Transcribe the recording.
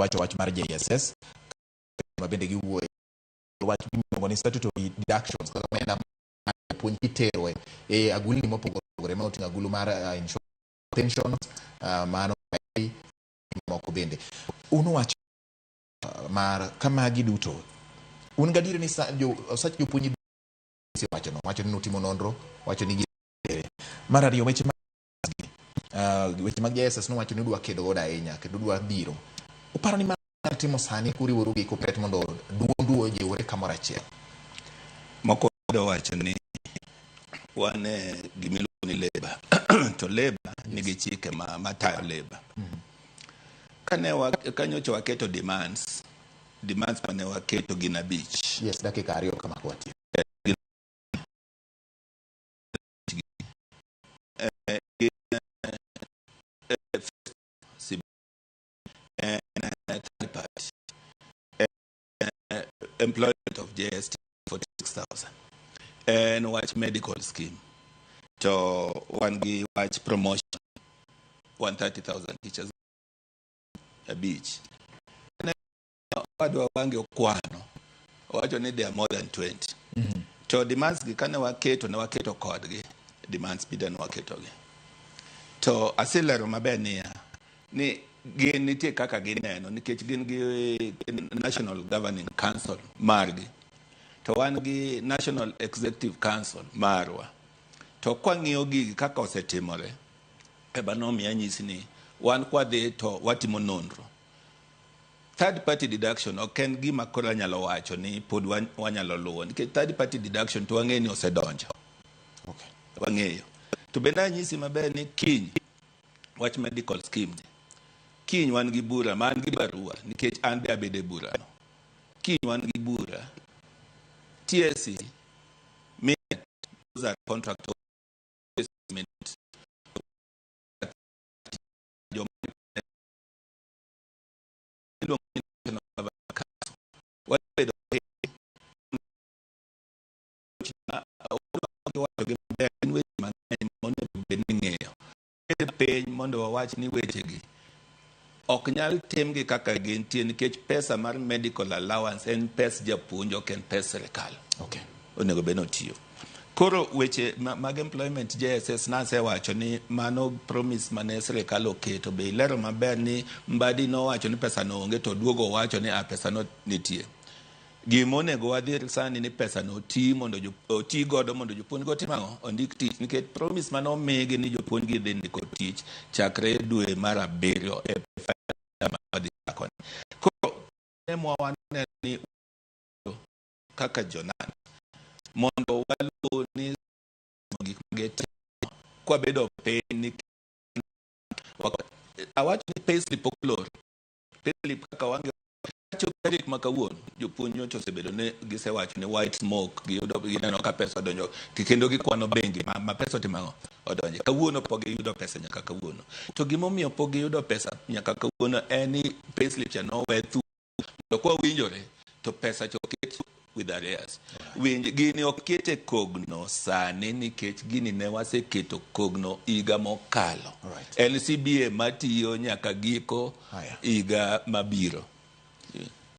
Wacho wach mar JSS ma bende giwuoye wach miluongo ni statutory deductions kaka omenda mar jopuonj kitero e agulni mopogore opogore ma oting'o agulu mar insurance pensions mano moko bende un wacho mar kamagi duto un gadier ni sach jopuonj wacho no wacho ni nutimo nonro wacho ni mar ariyo weche mag weche mag JSS nowacho ni udwa kedo godo ahinya kendo udwa biro uparo ni mar timo sani kuriworu gi Kuppet mondo duondu ojiwre kamoro achiel. Mokwongo wacho ni wan e gimiluongo ni labor to labor nigi chike ma matayo labor. Kane wa, kanyocha waketo demands mane waketo gin 5. Yes, dakika 2 kama kwatiyo. Gin third party employment of JST 46,000 en wach medical scheme to wan gi wach promotion 130,000 teachers 5. Wadwa wange okwano owacho ni they are more than 20. To demands gi kane waketo ne waketo kodgi demands bida ne waketo gi to aselero maber niya ni gin nitie kaka gineno nikech gin gi National Governing Council margi to wan gi National Executive Council marwa to kwang'iyo gigi kaka osetimore eba nomiyo anyisi ni wan kwadhi to watimo nonro. Third party deduction ok en gima koro anyalo wacho ni pod wanyalo luwo nikech third party deduction to wang'eyo ni osedonjo. Wang'eyo. To bende anyisi maber ni kiny wach medical scheme ni kiny wan gi bura ma an gi barua nikech an be abedo e burano. Kiny wan gi bura TSC minute those are contract minute joma iluongo ni National Governing Council. Wabedo piny wacho gi maber gin weche mang'eny monego bed ni ing'eyo. Bed piny mondo wawach ni wechegi ok nyal timgi kaka gintie nikech pesa mar medical allowance en pes japuonj ok en pes sirikal. Onego bed ni otiyo. Koro weche mag employment JSS nasewacho ni mano promise mane sirikal oketo be ilero maber ni Mbadi nowacho ni pesa no onge to duogo owacho ni a pesa no nitie. Gima onego wadhi sani ni pesa no oti mondo oti godo mondo jopuonj go otim ang'o? Ondik tich nikech promise mane omigi ni jopuonj gi dhi ndiko tich chakre dwe mar 7 e ma wadhi chako ni. Koro nemwa waneno ni kaka jonat mondo waluw ni gik magitimo kwabedo piny ni awacho ni payslip ok lor payslip kaka wange chopo tarik ma kawuono jopuonj nyocha osebedo ni gisewacho ni white smoke giyudo gineno ka pesa odonjo kendo gikwano bengi ma pesa otimo ang'o odonje kawuono pok giyudo pesa nyaka kawuono to gimomiyo pok giyudo pesa nyaka kawuono en ni payslip cha nowe thuolo to kwawinjore to pesa cha oket with arrears. Winj gini ok kete kogno sani nikech gini ne waseketo kogno higa mokalo. En CBA matiyo nyaka giko higa mabiro.